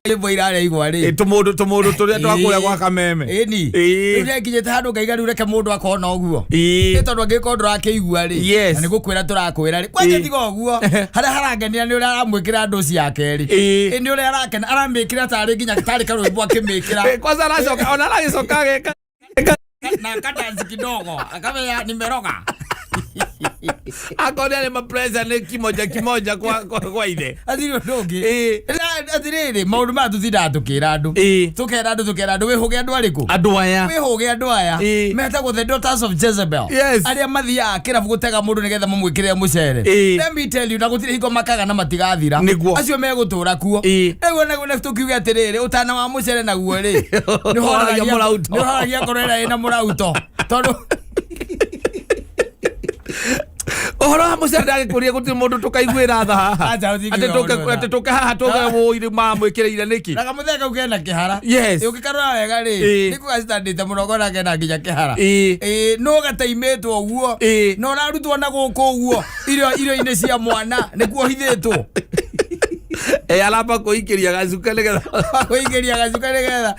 Rĩmwe irarĩa igwa rĩ. Tũmũndũ tũmũndũ tũrĩa twakũrĩa gwa kameme. Ĩni. Ĩĩ. Rĩu nĩnginyĩte handũ ngaiga rĩu reke mũndũ akona ũguo. Ĩĩ. Nĩ tondũ angĩkorwo ndũrakĩigua rĩ. Yes. Na nĩgũkwĩra tũrakwĩra rĩ. Kwanja Ĩĩ. tiga ũguo. Harĩa harangenia nĩ ũrĩa aramwĩkĩra andũ ciake rĩ. Ĩĩ. Ĩ nĩ ũrĩa arakena aramĩkĩra tarĩ nginya tarĩ karwĩmbo akĩmĩkĩra. Eh, kwanza aracoka ona aragĩcoka ageka. Na akadansi kidogo. Akamenya nimeroga. Akorwo nĩ mapressure nĩ kimoja kimoja kwa ithe. Athiri ũndũ ũngĩ. Ĩĩ. Atĩrĩrĩ maũndũ maya tũtindaga tũkĩra andũ. Ĩĩ. Tũkera andũ tũkera andũ wĩhũge andũ arĩkũ? Andũ aya. Wĩhũge andũ aya. Ĩĩ. Metagwo the daughters of Jezebel. Yes. Arĩa mathiaga kĩrabu gũtega mũndũ nĩgetha mamwĩkĩrĩre mũcere. Ĩĩ. Let me tell you na gũtirĩ hingo makaga na matigathira. Nĩguo. Acio megũtũra kuo. Ĩĩ. Rĩu ona na tũkiuge atĩrĩrĩ ũtana wa mũcere naguo rĩ. Ũhoragia mũrauto. Nĩũhoragia ngoro ĩrĩa ĩna mũrauto. Tondũ Ũhoro wa mũcere ndagĩkũria gũtirĩ mũndũ tũkaiguĩra tha haha. Acha ũthinge Atĩ tũke ũhoro atĩ tũke haha tũge wũi rĩu mamwĩkĩrĩire nĩkĩ? na kamũthee kau kena kĩhara. Yes. Ĩ, Ũngĩkarora wega rĩ. Ĩĩ. Nĩkuo gacitandĩte mũno ũkona kena nginya kĩhara. Ĩĩ. Ĩĩ no gataimĩtwo ũguo. Ĩĩ. Na ũrarutwo na gũkũ ũguo irio irio-inĩ cia mwana nĩkuo hithĩtwo. Eh, aramba kũikĩria gacuka nĩgetha Kũingĩria gacuka nĩgetha.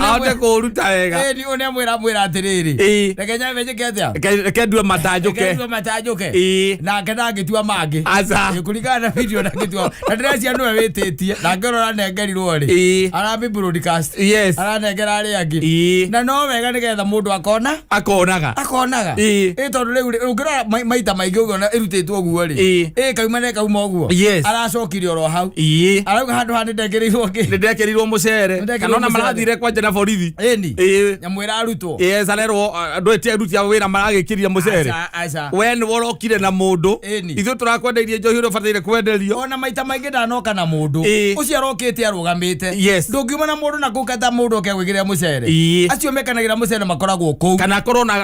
ahote kũũruta wega. Ĩni ũrĩa mwĩra mwĩra atĩrĩrĩ. Ĩĩ. Reke nyambe njĩke atĩa? Reke ndue matanjũke. Reke ndue matanjũke. Ĩĩ. Nake ndangĩtua mangĩ. Aca. Ĩĩ, kũringana na video ndangĩtua. Na ndĩrecia nĩwe wĩtĩtie. Nake ũrĩa ũranengerirwo rĩ. Ĩĩ. Aramĩ broadcast. Yes. Aranengera arĩa angĩ. Ĩĩ. Na no wega nĩgetha mũndũ akona Akonaga. akonaga. Ĩĩ. Ĩ tondũ rĩu rĩ, ũngĩrora maita maingĩ ũngĩona ĩrutĩtwo ũguo rĩ. Ĩĩ. Ĩ kauma na ĩkauma ũguo. Yes. Aracokire oro hau. Ĩĩ. Arauga handũ haha nĩndekĩrĩirwo kĩ. Nĩ ndekĩrirwo mũcere. Nĩndekĩrirwo Kana ona mũcere. marathire kwanja na borithi. Ĩni. Ĩĩ. Nyamũ ĩrarutwo. Yes, arerwo andũ etia aruti a wĩra maragĩkĩria mũcere. Aca, aca. We nĩwe ũrokire na mũndũ. Ĩni. Ithuĩ tũrakwendeirie njohi ũrĩa ũbataire kwenderio. Ona maita maingĩ ndanoka na mũndũ. Ĩĩ. Ũcio arokĩte arũgamĩte. Yes. Ndũngiuma na mũndũ na kũu kata mũndũ oke agwĩkĩrĩra mũcere. Ĩĩ. Acio mekanagĩra mũcere makoragwo kũu. Kana akorwo na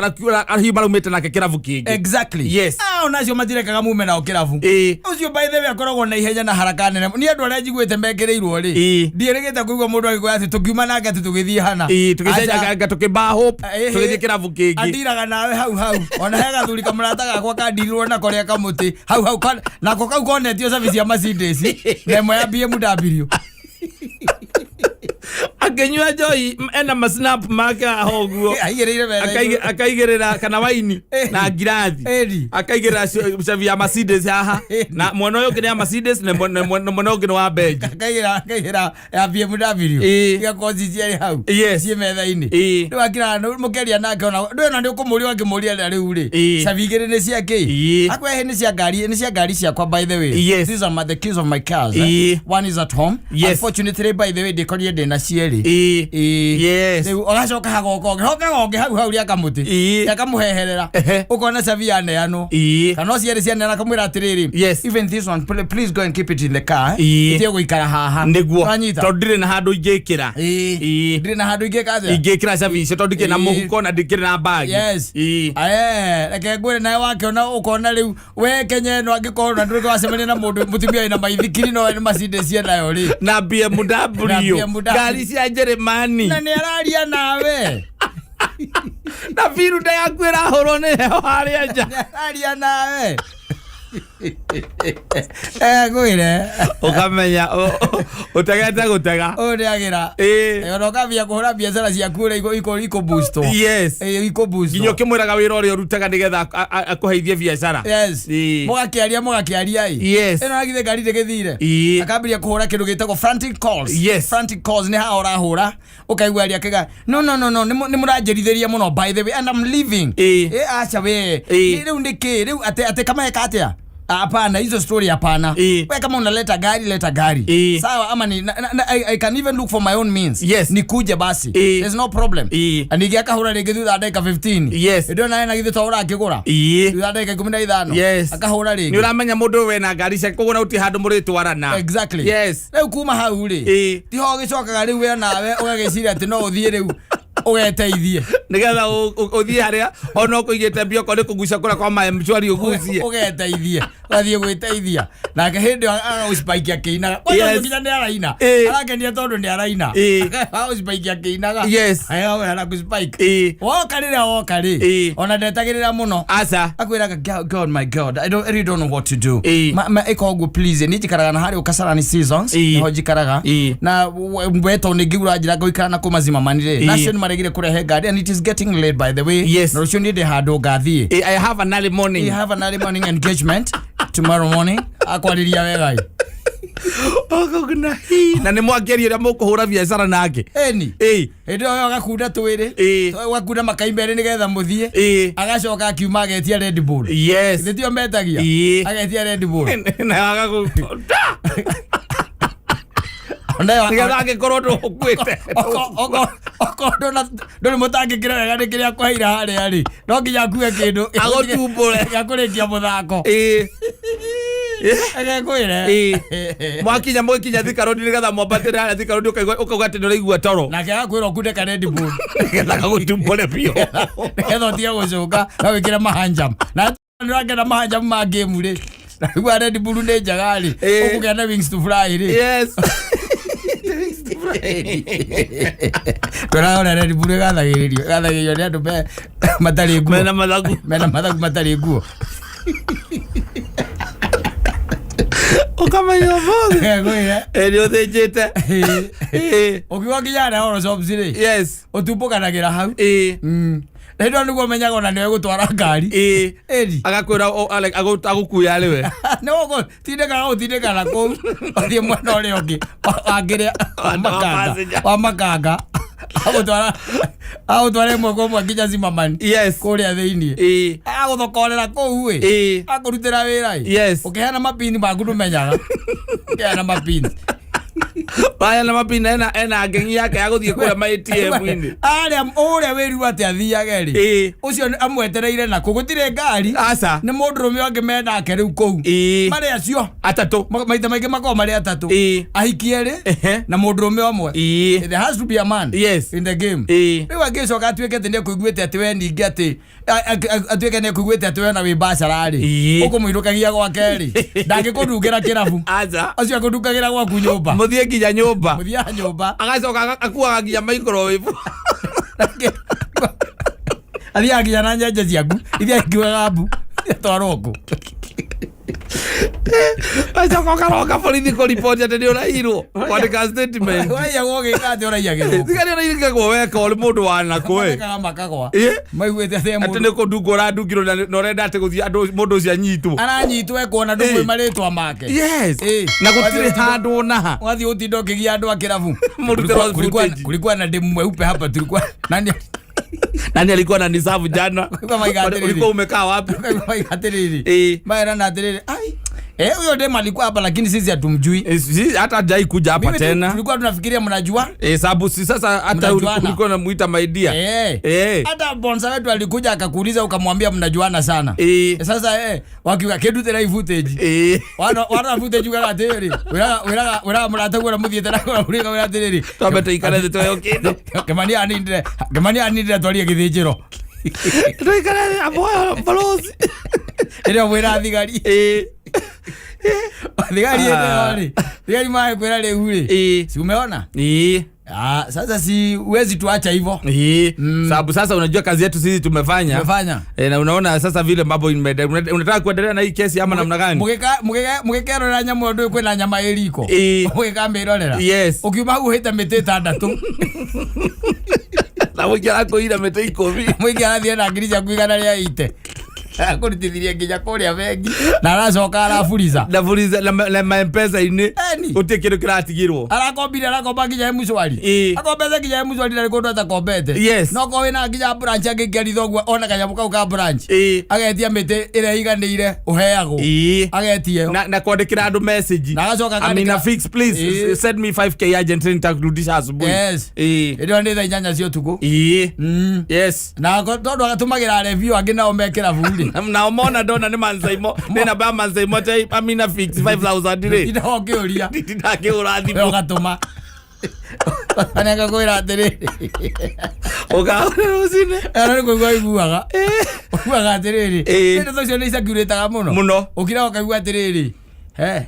hihi maraumĩte nake kĩrabu kĩngĩ. Exactly. Yes. Ah, ona acio matirekaga mume nao kĩrabu. Ĩĩ. Ũcio by the way akoragwo na ihenya na haraka nene. Niĩ andũ arĩa njiguĩte mekĩrĩirwo rĩ. Ĩĩ. Ndiĩrĩgĩte kũigua mũndũ agĩkwĩra atĩ tũkiuma nake atĩ tũgĩthiĩ hana. Ĩĩ, Aca. tũgĩcenjanga tũkĩmba hope Ĩhĩ. tũgĩthiĩ kĩrabu kĩngĩ. Andiraga nawe hau hau ona he gathuri kamũrata gakwa kandirirwo nako rĩa kamũtĩ hau hau nako kau konetio cabi cia Mercedes na ĩmwe ya BMW. Akĩnyua njohi ena masnap make haha ũguo. Aigĩrĩire metha igũrũ. Akaigĩrĩra kana waini Ĩni. na ngirathi. Ĩni. Akaigĩrĩra cabi ya Mercedes haha. Ĩni. Na mwena ũyũ ũngĩ nĩ ya Mercedes na mwena ũngĩ nĩ wa Benz. Akaigĩra ya BMW. Ĩĩ. Igakorwo ci cierĩ hau. Yes. Ciĩ metha-inĩ. Ĩĩ. Rĩu akiraga mũkĩaria nake ona ndũĩ ona nĩ ũkũmũria ũngĩmũria na rĩu rĩ. Ĩĩ. Cabi igĩrĩ nĩ cia kĩ? Ĩĩ. Akwĩra nĩ cia ngari nĩ cia ngari ciakwa by the way. Yes. These are the keys of my cars. Ĩĩ. One is at home. Yes. Unfortunately by the way ndĩkorire ndĩna cierĩ. Ĩĩ. Ĩĩ. Yes. Rĩu ũgacoka hagoka ũngĩ hoka ũngĩ hau hau rĩa kamũtĩ. Ĩĩ. Akamũheherera. Ehe. Ũkona cabi yaneanwo. Ĩĩ. Kana no cierĩ cianeana akamwĩra atĩrĩrĩ. Yes. Even this one please go and keep it in the car. Ĩĩ. Ĩtige gũikara haha. Nĩguo. Wanyita? Tondũ ndirĩ na handũ ingĩkĩra. Ĩĩ. Ĩĩ. Ndirĩ na handũ ingĩka atĩa? Ingĩkĩra cabi icio tondũ ndikĩrĩ na Ĩĩ. mũhuko na ndikĩrĩ na bagi. Yes. Ĩĩ. Ae, reke ngwĩre nawe wakĩona ũkona rĩu we Kenya ĩno angĩkorwo na ndũrĩ wacemania na mũndũ mũtumia wĩna maithikiri no nĩ Mercedes enayo rĩ. Na BMW. Na BMW. Ngari cia Njĩrĩmani. Na nĩ araria nawe. Na biruda yaku ĩrahũrwo nĩ heho harĩa nja. Nĩ araria nawe. Eh, ngwĩre. Ũkamenya ũtegete gũtega. Ũyũ nĩ agĩra. Ĩĩ. Ona ũkambia kũhũra biacara ciaku ũrĩa ikũ boost. Yes. Ĩĩ, ikũ boost. Nginya ũkĩmwĩraga wĩra ũrĩa ũrutaga nĩgetha akũheithie biacara. Yes. Ĩĩ. Mũgakĩaria mũgakĩaria ĩ. Yes. Ĩno agithĩ ngari ndĩgĩthire. Ĩĩ. Akambĩrĩria kũhũra kĩndũ gĩtagwo frantic calls. Yes. Frantic calls nĩ haha ũrahũra ũkaigua aria akĩga no no no no nĩ mũranjerithĩria mũno by the way and I'm leaving. Ĩĩ. Ĩ aca we. Ĩĩ. Nĩ Rĩu nĩ kĩ rĩu atĩ atĩ kama atĩa? Hapana, hizo story hapana. Ĩĩ. We kama unaleta gari leta gari. Ĩĩ. Sawa ama ni na, I can even look for my own means. Yes. Nikuje basi. Ĩĩ. There's no problem. Ĩĩ. Na ningĩ akahũra rĩngĩ thutha wa ndagĩka 15. Yes. Hĩndĩ ĩyo nawe na githĩ to ũrakĩgũra. Ĩĩ. Thutha wa ndagĩka 15. Yes. Akahũra Nĩ rĩngĩ. ũramenya mũndũ ũyũ wena ngari ciake koguo na gũtirĩ handũ mũrĩtwarana. Exactly. Yes. Rĩu kuma hau rĩ. Ĩĩ. Tiho ũgĩcokaga rĩu we nawe ũgagĩciria atĩ no ũthiĩ rĩu. Ũgeteithie. Nĩgetha ũthiĩ harĩa ona ũkũigĩte mbia, okorwo nĩ kũgucia kũrĩa kwa ma mshwari ũgucie. Ũgeteithie, ũgathiĩ gwĩteithia, nake hĩndĩ ĩyo agagũcipaiki akĩinaga. Kwanza nginya nĩ araina. Arakenia tondũ nĩ araina. Agagũcipaiki akĩinaga. Agagũcipaiki. Woka rĩrĩa woka rĩ, ona ndetagĩrĩra mũno. Aca. Akwĩraga, "God, God, my God, I really don't know what to do." Ma ĩka ũguo, please. Niĩ njikaraga na harĩa Kasarani Seasons. Nĩho njikaraga. Na we tondũ nĩ ngĩgura njĩra ngũikara na kũ Mazimamani rĩ, nacio nĩ maregire kũrehe ngari and it is getting late, by the way. Na rũciũ niĩ ndĩ handũ ngathiĩ. I have an early morning. You have an early morning engagement tomorrow morning. Akwarĩria wega ĩ. Ũkauga, "Hi." Na nĩ mwakĩaria ũrĩa mũkũhũra biacara nake. Ĩni. Hĩndĩ ĩyo agakunda twĩrĩ. Ũgakunda makai merĩ nĩgetha mũthiĩ. Agacoka akiuma agetia Red Bull. Githĩ tio metagia? Agetia Red Bull. Na agagũ Onayo- nĩgetha angĩkorwo ndũkuĩte. Okorwo ndũrĩ mũtangĩkĩre wega nĩ kĩrĩa akũheire harĩa rĩ, no nginya akue kĩndũ Agũtumbũre. gĩa kũrĩkia mũthako. Agekwĩre. Mwakinya mũgĩkinya Thika Road, nĩgetha mwambatĩre harĩa Thika Road, ũkauga atĩ nĩũraigua toro. Nake agakwĩra ũkunde ka Red Bull. Nĩgetha gagũtumbũre biũ. Nĩgetha ũtige gũcũka no wĩkĩre mahanjam na nĩũrakena mahanjam ma game rĩ, naigua Red Bull nĩ njega rĩ, ũkũgĩa na wings to fly rĩ. Tũrarora Red Bull ĩgathagĩrĩrio nĩ andũ matarĩ nguo. Mena mathagu. Mena mathagu, matarĩ nguo. Ũkamenya ũmũthĩ Ngwĩre. Nĩ ũthĩnjĩte. Ũkiuga nginya harĩa Oro Shops rĩ, ũtumbũkanagĩra hau. Na hĩndĩ ĩyo nĩguo ũmenyaga ona nĩwe gũtwara ngari. Ĩni. Agakwĩra agũkuya arĩ we. Nĩgũtindĩkaga gũtindĩkana kũu ũthiĩ mwena ũrĩa ũngĩ wa kĩrĩa wa makanga. Passenger. Wa makanga agũtwara, agũtwara ĩmwe kwa ĩmwe nginya Zimmerman. Kũrĩa thĩiniĩ. Agũthokorera kũu ĩ. Akũrutĩra wĩra ĩ. Ũkĩheana mapini maku ndũmenyaga ũkĩheana mapini. Waya na mapina ena ngengi yake ya gũthiĩ kũrĩa ma ATM-inĩ. Arĩa ũrĩa wĩrirwo atĩ athiage rĩ, ũcio amwetereire nakũ gũtirĩ ngari. Aca. Nĩ mũndũrũme ũngĩ menake rĩu kũu. Marĩ acio. Atatũ. Maita maingĩ makoragwo marĩ atatũ. Ahiki erĩ na mũndũrũme ũmwe. There has to be a man in the game. Rĩu angĩcoka atuĩke atĩ nĩekũiguĩte atĩ we ningĩ atĩ atuĩke nĩekũiguĩte atĩ we na wĩ bachelor rĩ, ũkũmũinũkagia gwake rĩ, ndangĩkũndungĩra kĩrabu. Aca. Acio akũndungagĩra gwaku nyũmba. Mũthiĩ nginya nyũmba. Mũthiaga nyũmba. Agacoka akuaga nginya microwave. Athiaga nginya na nyenje ciaku iria ingiugaga mbu atwarwo kũ. Acoka ũkaroka borithi kũriboti atĩ nĩ ũrairwo kwandĩka statement. Ũraiyagwo ũgĩka atĩ ũraiyagĩrwo? Thigari ũrairigagwo weka ũrĩ mũndũ wa nakũ ĩ. Mathekaga makagwa. Maiguĩte atĩ atĩ mũndũ nĩ kũndungwo ũrandungirwo na ũrenda atĩ gũthiĩ andũ mũndũ ũcio anyitwo. Aranyitwo ekuona ndũmwĩ marĩtwa make. Na gũtirĩ handũ ona ha. Wathiĩ ũtinda ũkĩgia andũ a kĩrabu. Mũrutĩrwo footage. Kulikuwa na demu mweupe hapa, tulikuwa nani? Nani alikuwa na nisabu jana? Kulikuwa maiga atĩrĩrĩ. Ulikuwa umekaa wapi? Maiga atĩrĩrĩ, maerana atĩrĩrĩ, ai, huyo demu alikuwa hapa lakini sisi hatumjui. Hata hajai kuja hapa Mimi tena. Tulikuwa tunafikiria mnajua. Sababu si sasa hata Mnajuana. ulikuwa unamuita my dear. Hata bonsa wetu alikuja akakuuliza ukamwambia mnajuana sana. Sasa wakiuga kĩndutĩra i footage. Wana footage ugaga atĩrĩrĩ, wĩraga mũrataguo ũrĩa mũthiĩte na ũrĩa wĩra atĩrĩrĩ, Twambe tũikare thĩ tũheo kĩndũ. Kĩmani anindire twarie gĩthĩnjĩro. Tũikare thĩ amboya balozi. Ĩrĩa mwĩra thigari. Thigari ĩyo rĩ, thigari makwĩra rĩu rĩ, si umeona? Ah, sasa si huwezi tuacha hivyo. Sababu sasa unajua kazi yetu sisi tumefanya. Tumefanya. Na unaona sasa vile mambo unataka kuendelea na hii kesi ama namna gani? Mũgĩkerorera nyamũ ũndũ kwĩna nyama ĩ riko. Mũgĩkamĩrorera. Ũkiuma hau ũhĩte mĩtĩ 6. Na mũingĩ arakũira mĩtĩ 10. Mũingĩ arathiĩ na ngiri ciaku 180. Akũrutithirie nginya kũrĩa bengi na aracoka araburiza. Na fuliza na ma M-Pesa-inĩ. Eni. Gũtirĩ kĩndũ kĩratigirwo. Arakombire, arakomba nginya M-Shwari. Akombete nginya M-Shwari na kũndũ atakombete. No korwo wĩna nginya branch angĩingĩra ũguo ona kanyamũ kau ka branch. Agetia mĩtĩ ĩrĩa ĩiganĩire ũheagwo. Agetie ĩyo. Na kwandĩkĩra andũ message. Na agacoka Amina akandĩkĩra- fix please send me 5K urgent nitakurudisha asubuhi. Hĩndĩ ĩyo nĩ thaa 8 cia ũtukũ. Na tondũ agatũmagĩra review angĩ nao me kĩrabu rĩ. Na mona ndona nĩ mansaimo nĩ namba ya mansaimo te Amina fix 5000 rĩ. Tinda ũkĩũria. Ndingĩhũra We thimũ. ũgatũma. Anenga kwĩra atĩrĩrĩ. Ũkahũrĩra rũcinĩ. Ĩno nĩ kũigua iguaga ũiguaga atĩrĩrĩ, ndeto icio nĩ icakirĩtaga mũno. Mũno. Ũkira ũkaigua atĩrĩrĩ, he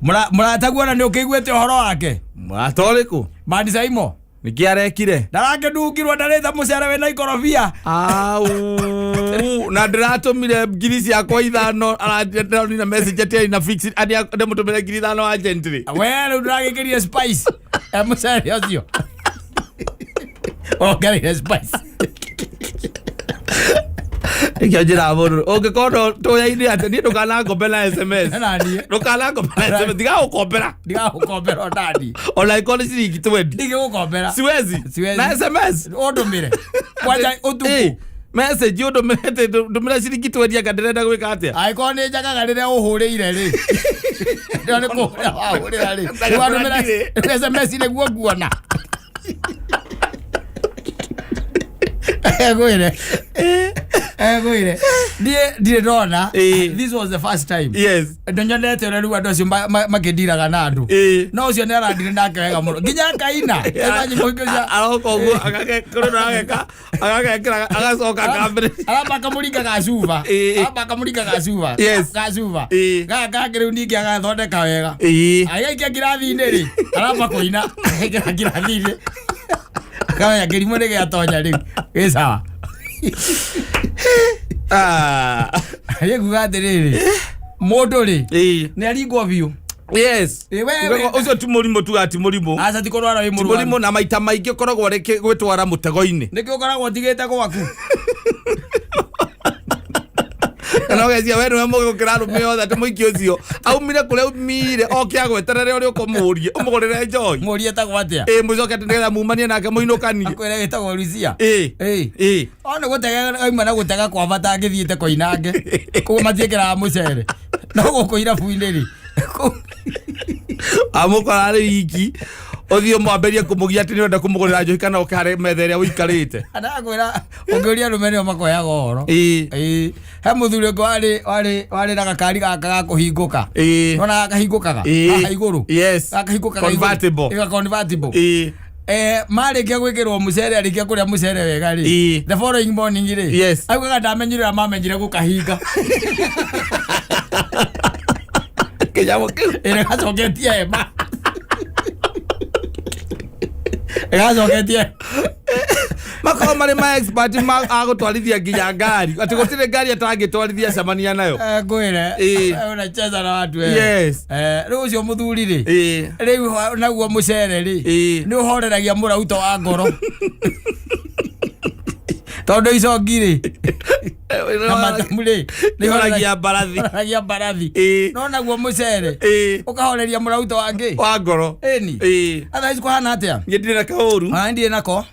mũrataguo na nĩ ũkĩiguĩte ũhoro wake. Mũrata ũrĩkũ? Mandi Saimo. Nĩkĩ arekire? Ndarakĩndungirwo ndarĩte mũcere wĩna ikorobia. Au, na ndĩratũmire 5,000, arandirona message atĩ arĩ na fix atĩ ndĩmũtũmĩre 5,000 urgently. We rĩu ndũragĩkĩrire spice mũcere ũcio ongereire spice. Nĩkĩo njĩraga mũndũ ũngĩkorwo no tũyaine atĩ niĩ ndũkanangombe na SMS. Na niĩ. Ndũkanangombe na SMS, tiga gũkombera. Ndigagũkombera onani. Ona ĩkorwo nĩ ciringi 20. Ndigĩgũkombera. Siwezi. Siwezi. Na SMS. Ũndũmĩre kwanja ũtukũ. Message ũndũmĩre atĩ ndũmĩre ciringi 20 anga ndĩrenda gwĩka atĩa. Angĩkorwo nĩ njagaga rĩrĩa ũhũrĩire rĩ, rĩo nĩ kũhũrĩra wahũrĩra rĩ, wandũmĩra SMS nĩguo nguona. Egwĩre egwĩre niĩ ndirĩ ndona. This was the first time ndonyonete ũrĩa rĩu andũ acio makĩndiraga na andũ. No ũcio nĩ arandire nake wega mũno nginya akaina. Ena nyĩmbo ingĩ cia Aroka ũguo agagekĩra ageka agagekĩra agacoka akambĩrĩria. Aramba akamũringa gacuba. Aramba akamũringa gacuba. Gacuba. Gaka kangĩ rĩu ningĩ agathondeka wega. Agaikia ngirathi-inĩ rĩ, aramba kũina agekĩra ngirathi-inĩ, akamenya kĩrimũ nĩ gĩatonya rĩu gĩ sawa. Ah. Nĩ kuga atĩrĩrĩ, mũndũ rĩ, nĩ aringwo biũ. Ũcio ti mũrimũ, tuga ti mũrimũ. Aca, ti kũrwara wĩ Ti mũrwaru. Mũrimũ, na maita maingĩ ũkoragwo arĩ gwĩtwara mũtego-inĩ. Nĩkĩo ũkoragwo ũtigĩte gwaku. Kana ũgecia we nĩwe mũgĩ gũkĩra arũme othe, atĩ mũingĩ ũcio aumire kũrĩa aumire oke agweterere ũrĩa ũkũmũrie ũmũgũrĩre njohi. Mũrie etagwo atĩa. Ĩ, mũcoke atĩ nĩgetha mumanie nake mũinũkanie. Akwĩre wĩtagwo Lucia. O nĩ gũtega auma na gũtega kwa bata angĩthiĩte koinange kũu matiĩkĩraga mũcere, no gũkũ irabu-inĩ rĩ Amũkora arĩ iki, ũthiĩ ũmwambĩrie kũmũgia atĩ nĩũrenda kũmũgũrĩra njohi kana ũke harĩ metha ĩrĩa ũikarĩte. Anakwĩra ũngĩũria arũme nĩo makoyaga ũhoro. He mũthuri ũngĩ warĩ na gakari gaka ga kũhingũka. Nona gakahingũkaga haha igũrũ. Gakahingũkaga igũrũ. Convertible. Ĩga convertible. Marĩkia gwĩkĩrwo mũcere, arĩkia kũrĩa mũcere wega rĩ, the following morning rĩ, augaga ndamenyire ũrĩa mamenyire gũkahinga. Kĩnyamũ kĩu. Ĩrĩa gacoketie hema, ĩgacoketie. Makorwo marĩ ma expert ma a gũtwarithia nginya ngari, atĩ gũtirĩ ngari atangĩtwarithia acemania nayo. Ngwĩre, unacheza na watu wewe. Rĩu ũcio mũthuri rĩ, rĩu naguo mũcere rĩ, nĩ ũhoreragia mũrauto wa ngoro tondũ icoki rĩ na matamu rĩ nĩ horagia mbarathi. Horagia mbarathi. No naguo mũcere ũkahoreria mũrauto wa ngĩ wa ngoro. Ĩni. Atha ici kũhana atĩa? Niĩ ndirĩ na kaũru. Ona ndirĩ nako.